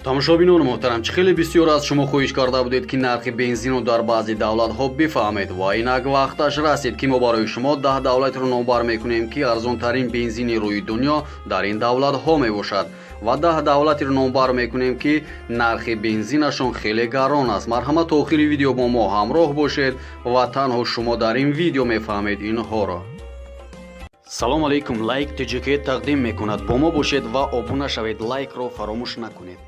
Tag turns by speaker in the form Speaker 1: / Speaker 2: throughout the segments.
Speaker 1: Тамошобинони муҳтарам, чӣ хеле бисёр аз шумо хоҳиш карда будед, ки нархи бензинро дар баъзе давлатҳо бифаҳмед ва инак вақташ расид, ки мо барои шумо 10 давлатро номбар мекунем, ки арзонтарин бензини рӯи дунё дар ин давлатҳо мебошад ва 10 давлатеро номбар мекунем, ки нархи бензинашон хеле гарон аст. Марҳамат, то охири видео бо мо ҳамроҳ бошед ва танҳо шумо дар ин видео мефаҳмед инҳоро. Салом алейкум, Лайк ТЖК тақдим мекунад. Бо мо бошед ва обуна шавед, лайкро фаромӯш накунед.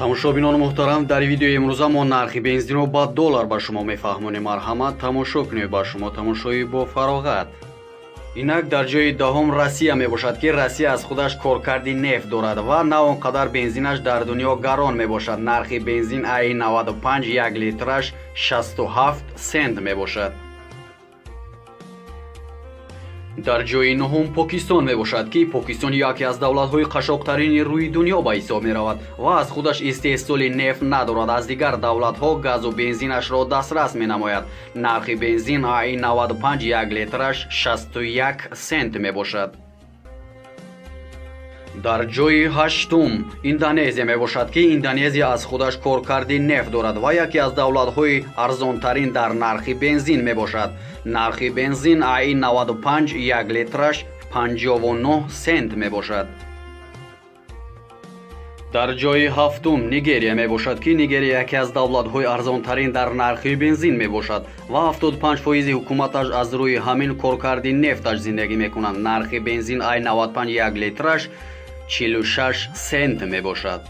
Speaker 1: Тамошобинони муҳтарам, дар видеои имрӯза мо нархи бензинро ба доллар ба шумо мефаҳмонем. Марҳамат, тамошо кунед, ба шумо тамошои бо фароғат. Инак дар ҷои даҳум Россия мебошад, ки Россия аз худаш коркарди нефт дорад ва на он қадар бензинаш дар дунё гарон мебошад. Нархи бензин АИ 95 як литраш 67 сент мебошад. Дар ҷои нуҳум Покистон мебошад, ки Покистон яке аз давлатҳои қашоқтарини рӯи дунё ба ҳисоб меравад ва аз худаш истеҳсоли нефт надорад, аз дигар давлатҳо газу бензинашро дастрас менамояд. Нархи бензин АИ 95 як литраш 61 сент мебошад. Дар ҷои ҳаштум Индонезия мебошад, ки Индонезия аз худаш коркарди нефт дорад ва яке аз давлатҳои арзонтарин дар нархи бензин мебошад. Нархи бензин АИ 95 як литраш 59 сент мебошад. Дар ҷои ҳафтум Нигерия мебошад, ки Нигерия яке аз давлатҳои арзонтарин дар нархи бензин мебошад ва 75 фоизи ҳукуматаш аз рӯи ҳамин коркарди нефташ зиндагӣ мекунанд. Нархи бензин АИ 95 як литраш 46 сент мебошад.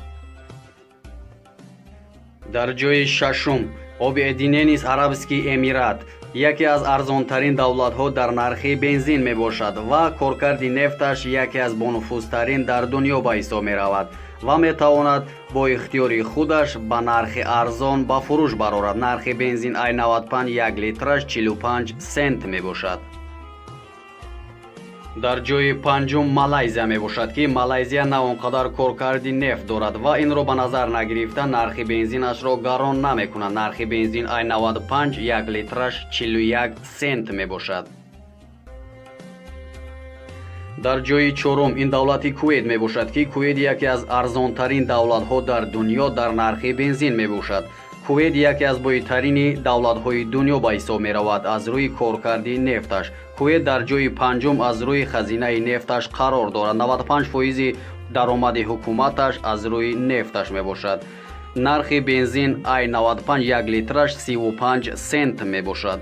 Speaker 1: Дар ҷои шашум Объединённый Арабский Эмират яке аз арзонтарин давлатҳо дар нархи бензин мебошад ва коркарди нефташ яке аз бонуфузтарин дар дунё ба ҳисоб меравад ва метавонад бо ихтиёри худаш ба нархи арзон ба фурӯш барорад. Нархи бензин АИ 95 як литраш 45 сент мебошад. Дар ҷои панҷум Малайзия мебошад, ки Малайзия на он қадар коркарди нефт дорад ва инро ба назар нагирифта нархи бензинашро гарон намекунад. Нархи бензин АИ 95 як литраш 41 сент мебошад. Дар ҷои чорум ин давлати Кувейт мебошад, ки Кувейт яке аз арзонтарин давлатҳо дар дунё дар нархи бензин мебошад. Кувейт яке аз бойтарини давлатҳои дунё ба ҳисоб меравад аз рӯи коркарди нефташ. Кувейт дар ҷои панҷум аз рӯи хазинаи нефташ қарор дорад. 95 фоизи даромади ҳукуматаш аз рӯи нефташ мебошад. Нархи бензин АИ 95 як литраш 35 сент мебошад.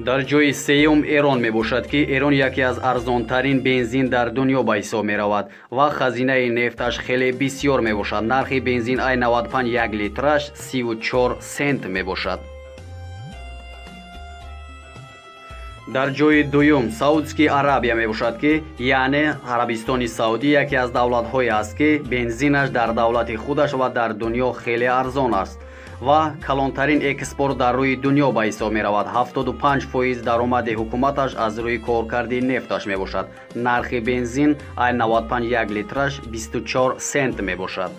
Speaker 1: Дар ҷои сеюм Эрон мебошад, ки Эрон яке аз арзонтарин бензин дар дунё ба ҳисоб меравад ва хазинаи нефташ хеле бисёр мебошад. Нархи бензин АИ 95 як литраш 34 сент мебошад. Дар ҷои дуюм Саудский Арабия мебошад, ки яъне Арабистони Саудӣ яке аз давлатҳое аст, ки бензинаш дар давлати худаш ва дар дунё хеле арзон аст ва калонтарин экспорт дар рӯи дунё ба ҳисоб меравад. 75 фоиз даромади ҳукуматаш аз рӯи коркарди нефташ мебошад. Нархи бензин АИ 95 як литраш 24 сент мебошад.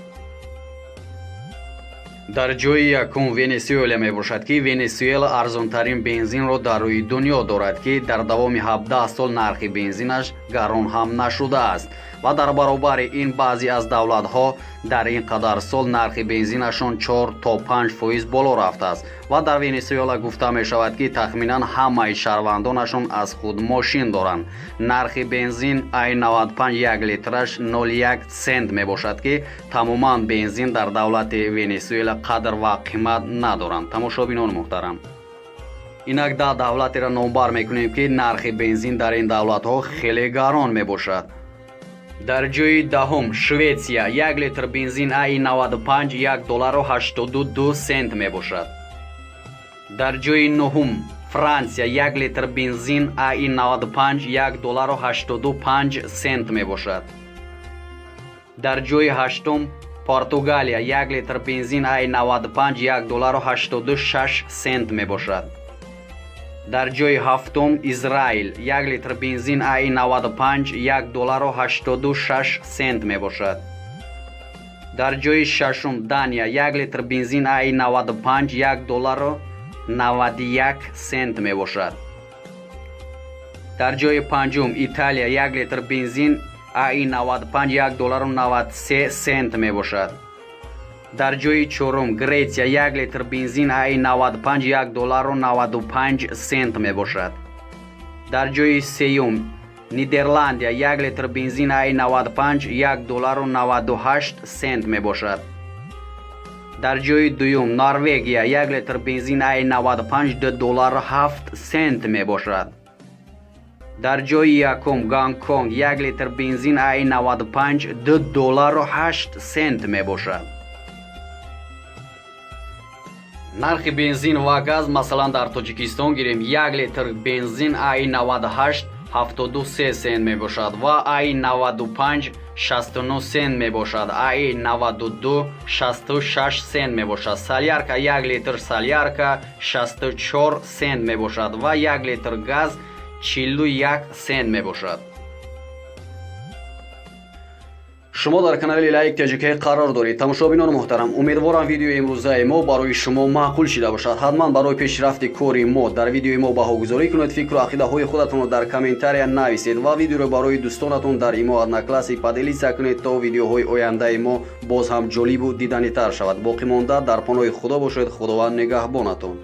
Speaker 1: Дар ҷои якум Венесуэла мебошад, ки Венесуэла арзонтарин бензинро дар рӯи дунё дорад, ки дар давоми 17 сол нархи бензинаш гарон ҳам нашудааст ва дар баробари ин баъзе аз давлатҳо дар ин қадар сол нархи бензинашон 4 то 5 фоиз боло рафтааст. Ва дар Венесуэла гуфта мешавад, ки тахминан ҳамаи шаҳрвандонашон аз худ мошин доранд. Нархи бензин АИ 95 як литраш 01 сент мебошад, ки тамоман бензин дар давлати Венесуэла қадр ва қимат надоранд. Тамошобинони муҳтарам, инак 10 давлатеро номбар мекунем, ки нархи бензин дар ин давлатҳо хеле гарон мебошад. Дар ҷои даҳум Шветсия, як литр бензин АИ 95 1 доллару 82 сент мебошад. Дар ҷои нуҳум Франсия, як литр бензин АИ 95 1 доллару 85 сент мебошад. Дар ҷои ҳаштум Португалия, як литр бензин АИ 95 1 доллару 86 сент мебошад. Дар ҷои ҳафтум Израил, як литр бензин АИ 95 1 доллару 86 сент мебошад. Дар ҷои шашум Дания, як литр бензин АИ 95 1 доллару 91 сент мебошад. Дар ҷои панҷум Италия, як литр бензин АИ 95 1 доллару 93 сент мебошад. Дар ҷои чорум Гретсия, 1 литр бензин АИ 95 1 доллару 95 сент мебошад. Дар ҷои сеюм Нидерландия, 1 литр бензин АИ 95 1 доллару 98 сент мебошад. Дар ҷои дуюм Норвегия, 1 литр бензин АИ 95 2 доллару 7 сент мебошад. Дар ҷои якум Гонконг, 1 литр бензин АИ 95 2 доллару 8 сент мебошад. Нархи бензин ва газ, масалан, дар Тоҷикистон гирем, 1 литр бензин АИ 98 73 сент мебошад ва АИ 95 69 сент мебошад, АИ 92 66 сент мебошад. Солярка, 1 литр солярка 64 сент мебошад ва 1 литр газ 41 сент мебошад. Шумо дар канали Лайк ТЖК қарор доред. Тамошобинони муҳтарам, умедворам, видеои имрӯзаи мо барои шумо маъқул шида бошад. Ҳатман барои пешрафти кори мо дар видеои мо баҳогузорӣ кунед, фикру ақидаҳои худатонро дар комментария нависед ва видеоро барои дӯстонатон дар имо, Одноклассник поделиться кунед, то видеоҳои ояндаи мо боз ҳам ҷолибу диданитар шавад. Боқӣ монда дар паноҳи Худо бошед. Худованд нигаҳбонатон.